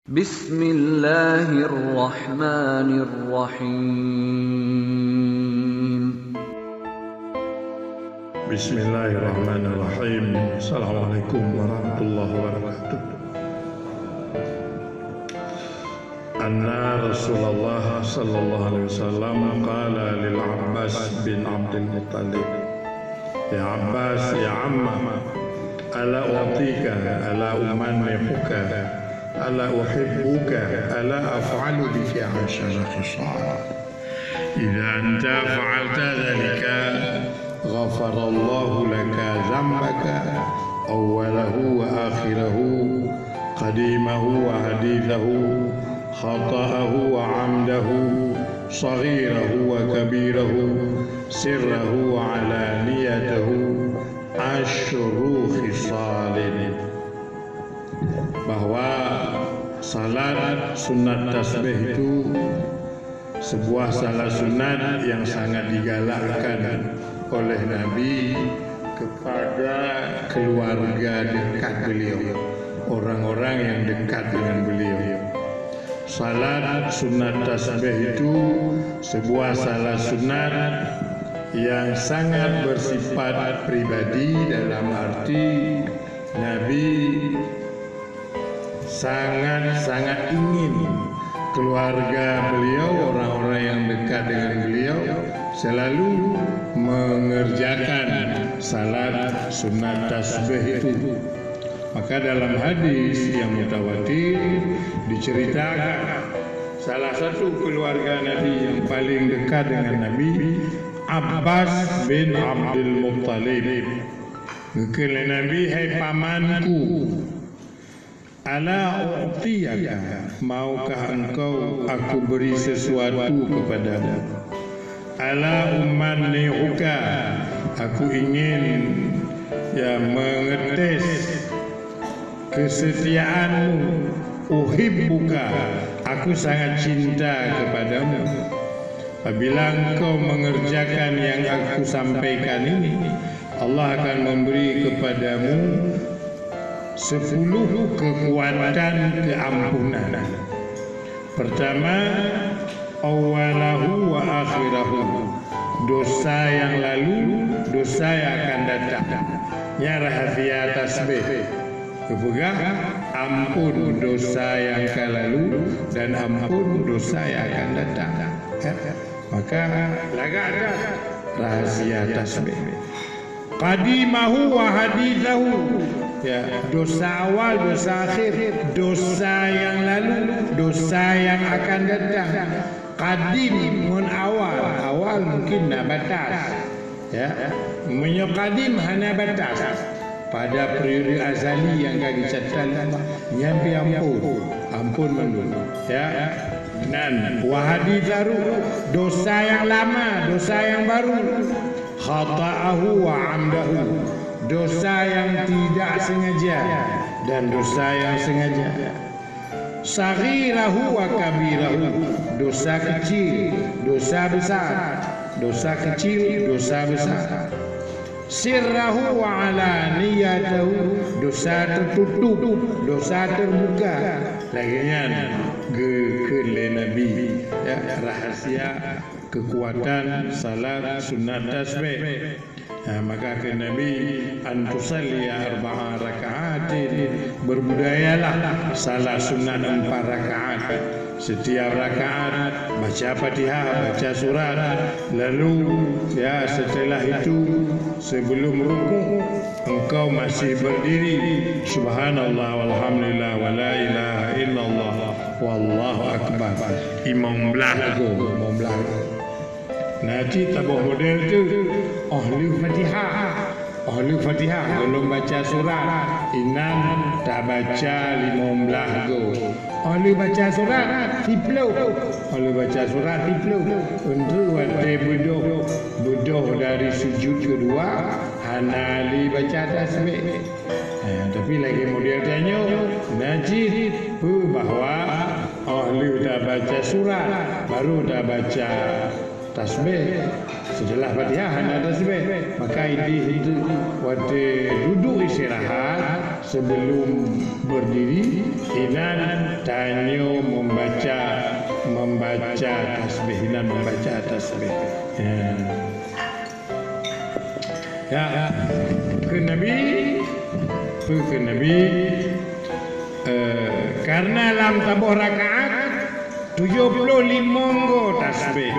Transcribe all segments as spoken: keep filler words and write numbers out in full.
Bismillahirrahmanirrahim. Bismillahirrahmanirrahim. Assalamualaikum warahmatullahi wabarakatuh. Anna Rasulullah sallallahu alaihi wasallam qala lil Abbas bin Abdul Muttalib, "Ya Abbas, ya amma, ala u'tika, ala umannihuka, ala uhibbuka, ala af'alu bika asyara khisal. Idza anta fa'alta dzalika, ghafarallahu laka dzambaka, awwalahu wa akhirahu, qadimahu wa haditsahu, khata'ahu wa amdahu, saghirahu wa kabirahu, sirrahu wa alaniyatahu, asyru khisalin." Bahwa salat sunat tasbih itu sebuah salat sunat yang sangat digalakkan oleh Nabi kepada keluarga dekat beliau, orang-orang yang dekat dengan beliau. Salat sunat tasbih itu sebuah salat sunat yang sangat bersifat pribadi, dalam arti Nabi sangat-sangat ingin keluarga beliau, orang-orang yang dekat dengan beliau, selalu mengerjakan salat sunat tasbih itu. Maka dalam hadis yang mutawatir diceritakan, salah satu keluarga Nabi yang paling dekat dengan Nabi, Abbas bin Abdul Muttalib. Geukheun lé Nabi, "Hai pamanku, ala u'tiyaka, maukah engkau aku beri sesuatu kepadamu? Ala umannihuka, aku ingin, ya, mengetes kesetiaanmu. Uhibbuka, aku sangat cinta kepadamu. Apabila engkau mengerjakan yang aku sampaikan ini, Allah akan memberi kepadamu sepuluh kekuatan keampunan. Pertama, awwalahu wa akhirahu, dosa yang lalu, dosa yang akan datang. Nyan rahasia tasbih. Geupeugah, ampun dosa yang ka lalu dan ampun dosa yang akan datang. Ya. Maka, lagak that rahasia tasbih. Qadimahu wa hadithahu. Ya, dosa awal, dosa akhir, dosa yang lalu, dosa yang akan datang. Qadim ngon awal, awal mungkin na batas. Ya, meunyoe qadim hana batas. Pada periode azali nyang ka geucatat lé Allah, nyan pih ampôn, ampôn mandum. Ya. Nan, wa hadithahu, dosa yang lama, dosa yang baru. Khata'ahu wa amdahu, dosa yang tidak sengaja dan dosa yang sengaja. Saghirahu wa kabirahu, dosa kecil, dosa besar, dosa kecil, dosa besar. Sirrahu wa alaniyatahu, dosa tertutup, dosa terbuka. Lagèe nyan geukheun lé Nabi, ya, rahasia keukuatan salat sunat tasbih. Ha, maka kheun Nabi, "An tusalliya arba'a raka'atin," berbudayalah salat sunat empat rakaat. Setiap rakaat baca Fatihah, baca surat, lalu, ya, setelah itu sebelum rukuk engkau masih berdiri, subhanallah walhamdulillah wala ilaha illallah wallahu akbar. Limong blah go, limong blah go. Na cit saboh model teuk, 'oh lheueh Fatihah. 'Oh lheueh Fatihah, gohlom baca surat, inan tabaca limong blah go. 'Oh lheueh baca surat, siplôh. 'Oh lheueh baca surat, siplôh. Untuk watèe beudôh, beudôh dari sujud keudua, hana lé baca tasbih. Eh, tapi lagèe model tanyoe, na cit peue bahwa 'oh lheueh tabaca surat, baru tabaca tasbih. Setelah Fatihah hana tasbih. Maka idéh itu watèe duduek istirahat, Sebelum berdiri, inan tanyoe membaca, membaca tasbih, inan membaca tasbih. Ya. Ya, keu Nabi, keu Nabi, eh, karena lam saboh rakaat tujoh ploh limong go tasbih,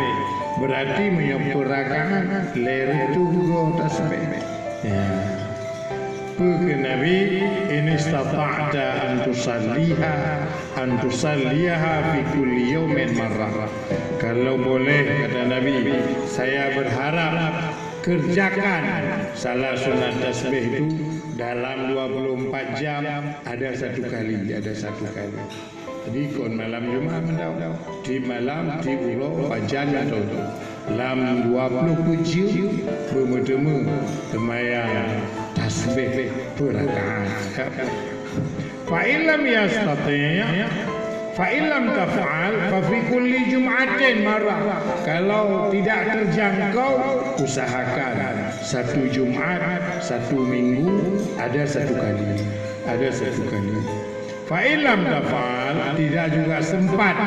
berarti meunyoe per rakaat lhèe reutôh go tasbih. Ya. Peue kheun Nabi, "In istata'ta an tusalliha, an tusalliha fi kulli yaumin marrah." Kalau boleh, kata Nabi, saya berharap kerjakan salat sunat tasbih itu dalam dua puluh empat jam ada satu kali, ada satu kali. Jadi kon malam Jumat mantong, tiep malam, tiep uroe, pajan mantong. Lam dua puluh peuet jeuem beumeuteumé seumayang tasbih peurakaat. Fa in lam yastati', fa in lam taf'al, fa fi kulli jum'atin marrah. Kalau tidak terjangkau, usahakan satu Jumat, satu Minggu ada satu kali, ada satu kali. Fa in lam taf'al, tidak juga sempat,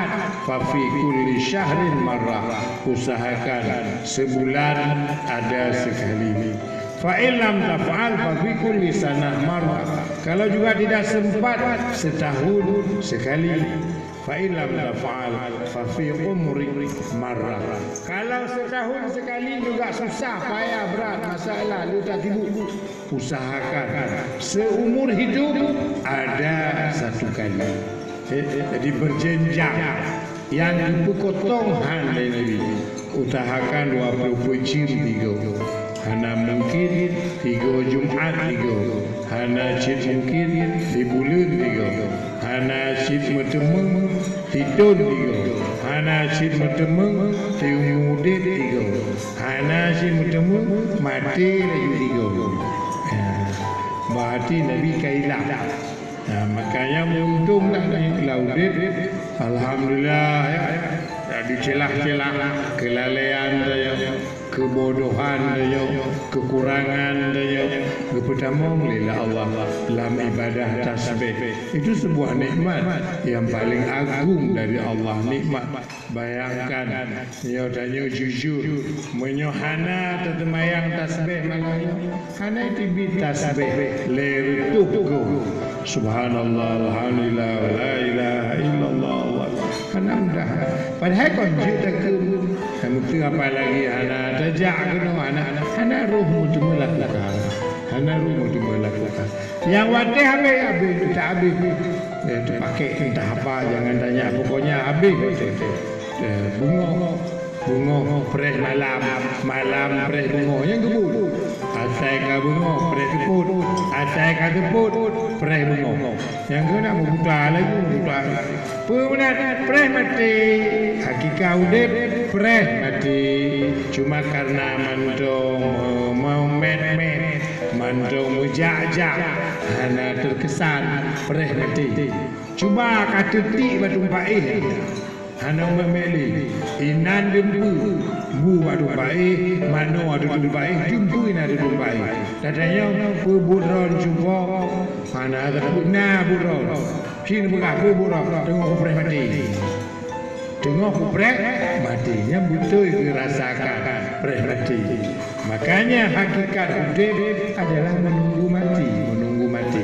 fa fi kulli syahrin marrah, usahakan sebulan ada sekali. Fa in lam taf'al, fa fi kulli sanah marrah. Kalau juga tidak sempat, setahun sekali. Fa in lam taf'al, fa fi umrik marrah. Kalau setahun sekali juga susah, payah, berat, masalah, le tak sibuk. Usahakan seumur hidup ada satu kali. Eh, eh, jadi berjenjang. Nyang geupeukotong han lé Nabi. Usahakan dua puluh peuet jeuem tigo. Hana mungkin tigo Jumat tigo. Hana cit mungkin sibuleuen tigo. Hana cit meuteumé sithon tigo. Hana cit meuteumé siumu udeb tigo. Hana cit meuteumé maté laju tigo. Ya. Berarti Nabi ka ilak. Ya, makanya untung lah ni lam udeb. Alhamdulillah, ya. Ya, dicelah-celah kelalaian tanyoe, kebodohan tanyoe, kekurangan tanyoe, geupeutamong lé Allah lam ibadah tasbih. Itu sebuah nikmat yang paling agung dari Allah, nikmat. Bayangkan, nyoe tanyoe jujur, meunyoe hana tateumayang tasbih malam nyoe, hana teubiet tasbih lhèe reutôh go. Subhanallah, alhamdulillah, wa la ilaha illallah, Allah. Hana mudah. Padahai kon jeuet takheun. Hana mudah, apalagi hana tajak keunoe, hana, hana roh meuteumé lakukan. Hana roh meuteumé lakukan. Nyang watèe habéh, habéh, tak habéh. Eh, teupaké entah apa, jangan tanya. Pokoknya habéh watèe. Eh, beungoh, beungoh preh malam, malam preh beungoh. Nyang keubu. Asai ka beungoh, preh seupôt. Asai ka seupôt, preh beungoh. Nyang keuneuk meubuta laju, meubuta. Peue meunan preh maté, hakika udeb preh maté. Cuma karena mantong meu-, meumèt-mèt, mantong meujak-jak, hana teukesan preh maté. Cuba ka teutiek bak tumpah éh, hana meumèt lé. Inan deumpeu, bu bak tumpah éh, manoe ateueh tumpah éh, deumpeu inan ateueh tumpah éh. Tatanyoe peue buet droe cuba, hana teupeuna buet droe. Sien peugah peue buet droe, teungoh kupreh maté. Teungoh kupreh maté, nyan beutôi geurasakan preh maté. Makanya hakikat udeb adalah menunggu mati, menunggu mati.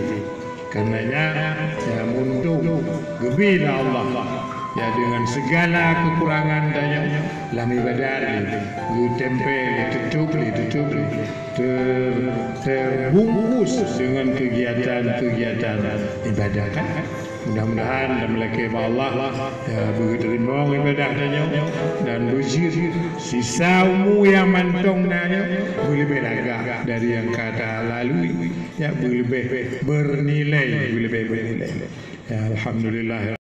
Karenanya, ya, muntong geubi lé Allah, ya, dengan segala kekurangan tanyoe lam ibadat, geutempel, geututôp, geututôp, ter-, terbungkus dengan kegiatan-kegiatan ibadat. Mudah-mudahan lam lakèe bak Allah, ya, beuteurimong ibadat tanyoe dan beujeuet sisa umu nyang mantong na nyoe beuleubeh lagak dari nyang ka talalui, ya, beuleubeh bernilai, beuleubeh bernilai. Ya, alhamdulillah.